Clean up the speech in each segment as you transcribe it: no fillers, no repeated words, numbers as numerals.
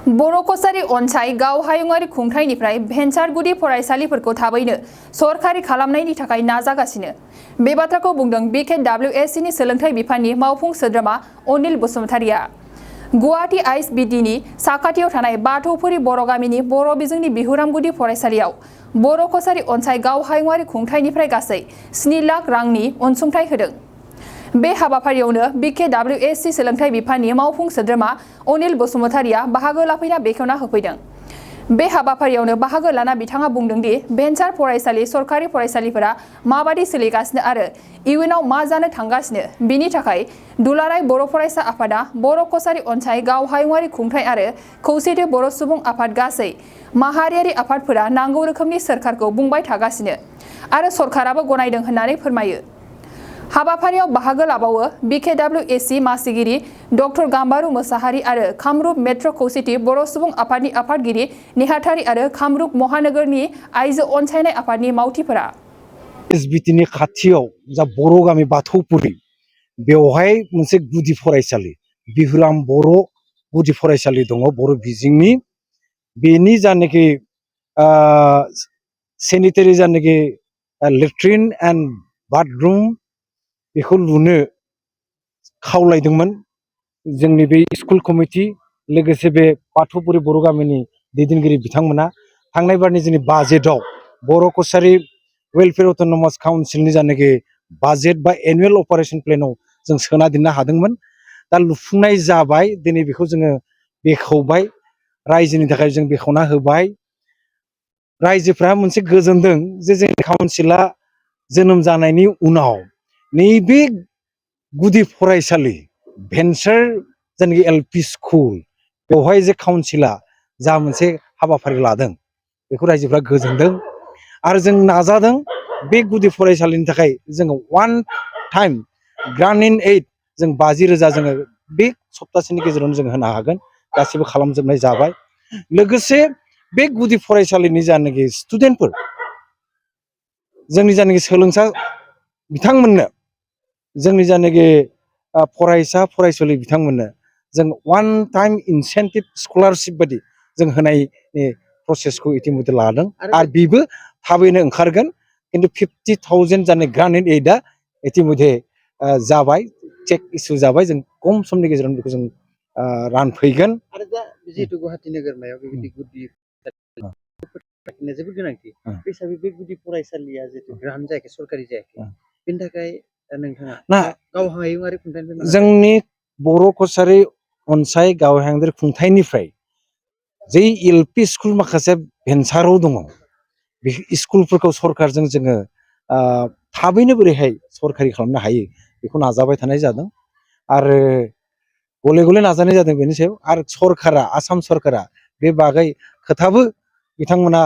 बर'कसारि अनसाय गाव हायुङारि खुंथायनिफ्राय भेन्सार गुदि फरायसालिफोरखौ थाबैनो सरखारि खालामनायनि थाखाय नाजागासिनो। बे बाथ्राखौ बुंदों BKWC नि सोलोंथाइ बिफाननि मावफुं सोद्रोमा अनिल बसुमतारिया। गुवाहाटी आइएसबिटिनि साखाथियाव थानाय बाथौफुरि बर' गामिनि बर' बिजोंनि बिहुराम गुदि फरायसालियाव बर'कसारि अनसाय गाव हायुङारि खुंथायनिफ्राय गासै 7 लाख रांनि अनसुंथाइ होदों। बे हाबाफारियावनो BKWC सोलोंथाइ बिफाननि मावफुं सोद्रोमा अनिल बसुमतारिया बाहागो लाफैना बेखेवना होफैदों। बे हाबाफारियावनो बाहागो लाना बिथाङा बुंदों दि भेन्सार फरायसालि सरकारि फरायसालिफोरा माबादि सोलिगासिनो आरो इयुनाव मा जानो थांगासिनो बिनि थाखाय दुलाराय बर' फरायसा आफादा बर'कसारि अनसाय गाव हायुङारि खुंथाय आरो खौसेथि बर' सुबुं आफाद गासै माहारियारि आफादफोरा नांगौ रोखोमनि सोरखारखौ बुंबाय थागासिनो आरो सरकाराबो गनायदों होननानै फोरमायो। हाबाफारियाव बाहागो लाबावो BKWC मासिगिरि डक्टर गाम्बारु मोसाहारि आरो कामरुप मेट्र' खौसेथि बर' सुबुं आफादनि आफादगिरि नेहाथारि आरो कामरुप महानगरनि आइजो अनसायनाय आफादनि मावथिफोरा। आइएसबिटिनि खाथियाव जा बर' गामि बाथौपुरि बेवहाय मोनसे गुदि फरायसालि बिहुराम बर' गुदि फरायसालि दङ बर' बिजोंनि। बेनि जानाखि सेनिटारि जानाखि लेट्रिन एन्ड बाथरुम बेखौ लुनो खावलायदोंमोन जोंनि बे स्कुल कमिटि लोगोसे बे बाथौपुरि बर' गामिनि दैदेनगिरि बिथांमोना थांनाय बारनि जोंनि बाजेटआव बर' कसारि वेलफेयार अट'नमास काउन्सिलनि जानाखि बाजेट बा एनुवेल अपारेशन प्लेनाव जों सोना दोननो हादोंमोन। दा लुफुंनाय जाबाय, दिनै बेखौ जोङो बेखेवबाय, रायजोनि थाखाय जों बेखेवना होबाय। रायजोफ्रा मोनसे गोजोनदों जे जोंनि काउन्सिला जोनोम जानायनि उनाव नैबे गुदि फरायसालि भेन्सार जायनाखि LP स्कुल बेवहाय जे काउन्सिला जा मोनसे हाबाफारि लादों बेखौ रायजोफ्रा गोजोनदों आरो जों नाजादों बे गुदि फरायसालिनि थाखाय जोङो वान टाइम ग्रान्ट इन एइड जों 50,000 जोङो बे सप्तासेनि गेजेरावनो जों होनो हागोन। गासिबो खालामजोबनाय जाबाय। लोगोसे बे गुदि फरायसालिनि जानाखि स्टुडेन्टफोर जोंनि जानाखि सोलोंसा बिथांमोननो जोंनि जानाखि फरायसा फरायसुलि बिथांमोननो जों वान टाइम इनसेन्टिभ स्कलारशिप बायदि जों होनायनि प्रसेसखौ इतिमধ্যে लादों आरो बेबो थाबैनो ओंखारगोन। खिन्थु 50,000 जानाय ग्रान्ट इन एइडआ इतिमধ্যে जाबाय, चेक इसु जाबाय। जों खम समनि गेजेरावनो बेखौ जों रानफैगोन। आरो दा जिहेतु गुवाहाटी नोगोरमायाव बेबायदि गुदि जोबोद गोनांथि बे हिसाबै बे गुदि फरायसालिया जिहेतु ग्रान्ट जायाखै, सरकारि जायाखै, बेनि थाखाय नोंथाङा गाव हायुङारि खुंथायनिफ्राय जोंनि बर' कसारि अनसाय गाव हायुङारि खुंथायनिफ्राय जे LP स्कुल माखासे भेन्साराव दङ बे स्कुलफोरखौ सरकारजों जोङो थाबैनो बोरैहाय सरकारि खालामनो हायो बेखौ नाजाबाय थानाय जादों आरो गले गले नाजानाय जादों बेनि सायाव। आरो सरकारा, आसाम सरकारा बे बागै खोथाबो बिथांमोना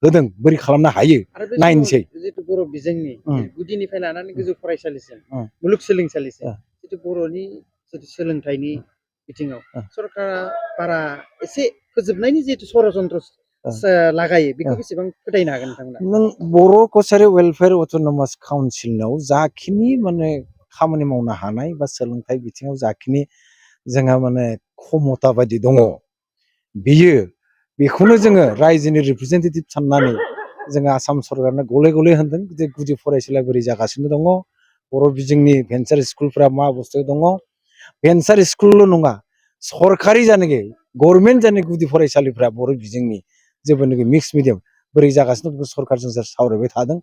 होदों बोरै खालामनो हायो नायनोसै। जिहेतु बर' बिजोंनि गुदिनिफ्राय लानानै गोजौ फरायसालिसिम मुलुगसोलोंसालिसिम जितु बर'नि जितु सोलोंथाइनि बिथिङाव सरकारा बारा एसे फोजोबनायनि जितु षड़यन्त्र लागायो बेखौ बेसेबां फोथायनो हागोन नोंथांमोना? नों बर' कसारि वेलफेयार अट'नमास काउन्सिलाव जाखिनि माने खामानि मावनो हानाय बा सोलोंथाइ बिथिङाव जाखिनि जोंहा माने क्षमता बायदि दङ बेखौनो जोङो रायजोनि रिप्रेजेन्टेटिभ साननानै जोङो आसाम सरकारनो गले गले होनदों जे गुदि फरायसालिया बोरै जागासिनो दङ, बर' बिजोंनि भेन्सार स्कुलफ्रा मा अबस्थायाव दङ। भेन्सार स्कुलल' नङा, सरकारि जानाखि गभर्नमेन्ट जानाखि गुदि फरायसालिफ्रा बर' बिजोंनि जेब्लानाखि मिक्स मिडियाम बोरै जागासिनो दं बेखौ सरकारजों सावरायबाय थादों।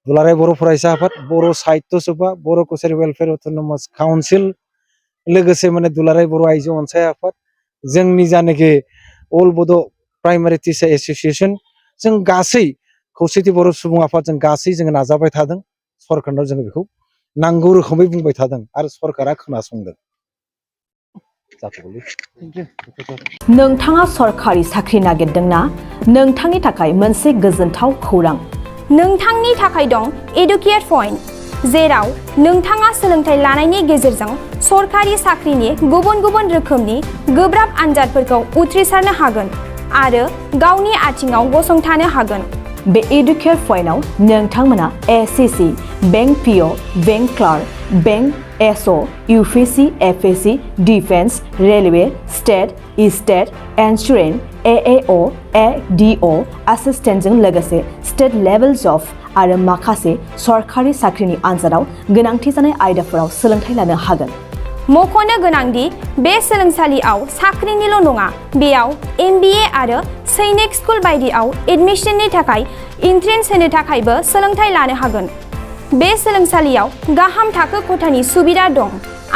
दुलाराय बर' फरायसा आफाद, बर' साहित्य सभा, बर' कसारि वेलफेयार अट'नमास काउन्सिल लोगोसे माने दुलाराय बर' आइजो अनसाय आफाद, जोंनि जानाखि अल बड' प्राइमारि टिचार एस'सिएसन, जों गासै खौसेथि बर' सुबुं आफाद जों गासै जोङो नाजाबाय थादों। सरकारनाव जोङो बेखौ नांगौ रोखोमै बुंबाय थादों आरो सरकारा खोनासंदों। नोंथाङा सरकारि साख्रि नागिरदोंना? नोंथांनि थाखाय मोनसे गोजोनथाव खौरां। नोंथांनि थाखाय दं एडुकेट पइन्ट, जेराव नोंथाङा सोलोंथाइ लानायनि गेजेरजों सरकारि साख्रिनि गुबुन गुबुन रोखोमनि गोब्राब आनजादफोरखौ उथ्रिसारनो हागोन आरो गावनि आथिङाव गसंथानो हागोन। बे एडुकेट पइन्टआव नोंथांमोना SCC, bank PO, bank clerk, bank SO, UPC, FAC, Defense, Railway, State, State, Insurance, AAO, ADO, Assistant जों लोगोसे State Levels of आरो माखासे सरकारि साख्रिनि आनजादाव गोनांथि जानाय आयदाफोराव सोलोंथाइ लानो हागोन। मख'नो गोनांदि बे सोलोंसालियाव साख्रिनिल' नङा, बेयाव MBA आरो सैनिक स्कुल बायदियाव एडमिशननि थाखाय एन्ट्रेन्स होनो थाखायबो सोलोंथाइ लानो हागोन। बे सोलोंसालियाव गाहाम थाखो खथानि सुबिदा दं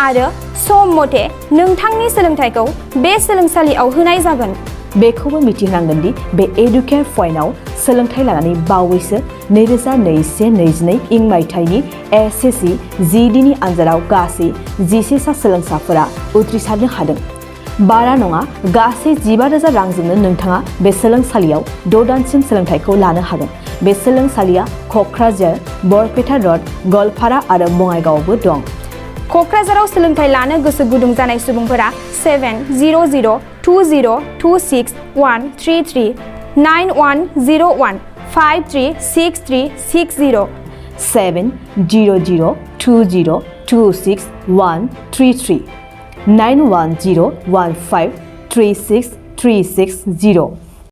आरो सम मथे नोंथांनि सोलोंथाइखौ बे सोलोंसालियाव होनाय जागोन। बेखौबो मिथिनांगोन दि बे एडुकेट पइन्टआव सोलोंथाइ लानानै बावैसो 2021-22 इं मायथाइनि SSC GDनि आनजादाव गासै 11 सा सोलोंसाफोरा उथ्रिसारनो हादों। बारा नङा, गासै 15,000 रांजोंनो नोंथाङा बे सोलोंसालियाव 6 दानसिम सोलोंथाइखौ लानो हागोन। बे सोलोंसालिया क'क्राझार, बरपेटा र'ड, गलपारा आरो बङाइगावआवबो दं। क'क्राझाराव सोलोंथाइ लानो गोसो गुदुं जानाय सुबुंफोरा 70020261133 9101 536360 70020261133 9101536360